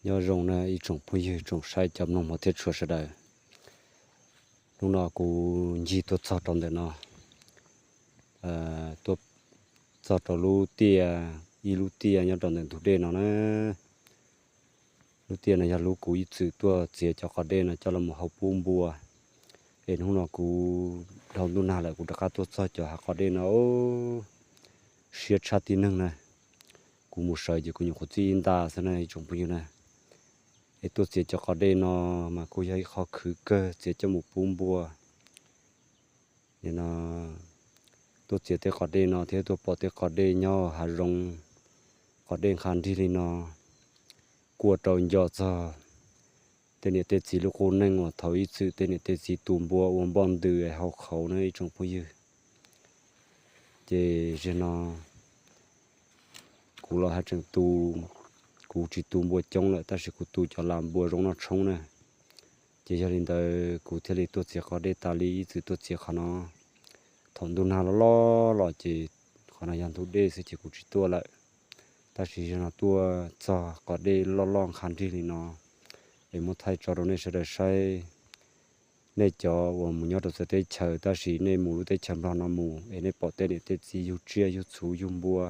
Nyob zoo na ib tsoom phooj ywg tsoom saib cov mloog hmov thiab tshua sawv daws. Hnub no kuv ncig tuaj txog rau ntawm no, tuaj txog rau lub tiaj, ib lub tiaj nyob rau ntawm ntug dej no na. Lub tiaj no yog lub kuv ib txwm tuaj txiav cov qos dej no coj los mus hau pub npua. Es hnub no kuv dhau ntuj nag lawm kuv rov qab tuaj txog cov hav qos dej no, siab tshaj tib neeg na. Kuv mus sawv ces kuv nyuam qhuav txij ib nta xwb na ib tsoom phooj ywg na. Es tuaj txiav cov qos dej no mas kuj yog ib qho khwv kawg txiav coj mus pub npua. Nim no tuaj txiav tej qos dej no thiab tuaj pom tej qos dej nyob hav zoov, qos dej nqha nrig li no, kuj ua rau nco txog tej niam tej txiv lub qub neej uas thaum ib txwm tej niam tej txiv tu npua ua npoj ntws hau qhauv na ib tsoom phooj ywg. Ces zaum no kuv los haj tseem tu, kuv tsis tu npua coob lawm tab sis kuv tu cov las npua zoo noj tshoob na. Ces yog li ntawd kuv thiaj li tuaj txiav qos dej tas li ib txwm tuaj txiav qhov no. Thaum ntuj nag loj loj los ces qhov no yog ntug dej xwb ces kuv tsis tuaj lawm. Tab sis zaum no tuaj txog qos dej loj loj nqha nrig li no, es muab thaij tso rau nej sawv daws saib. Nej cov uas mus nyob rau txawv teb chaws tab sis nej mus lub teb chaws Nplog no mus es nej pom tej niam tej txiv yug tsiaj yug txhuv yug npua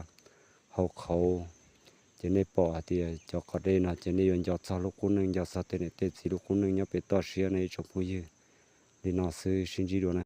hau qhauv, ces nej pom hais tias cov qos dej no ces nej yuav nco txog lub qub neej, nco txog tej niam tej txiv lub qub neej nyob pem toj siab no ib tsoom phooj ywg. Li no xwb, sib ntsib dua na.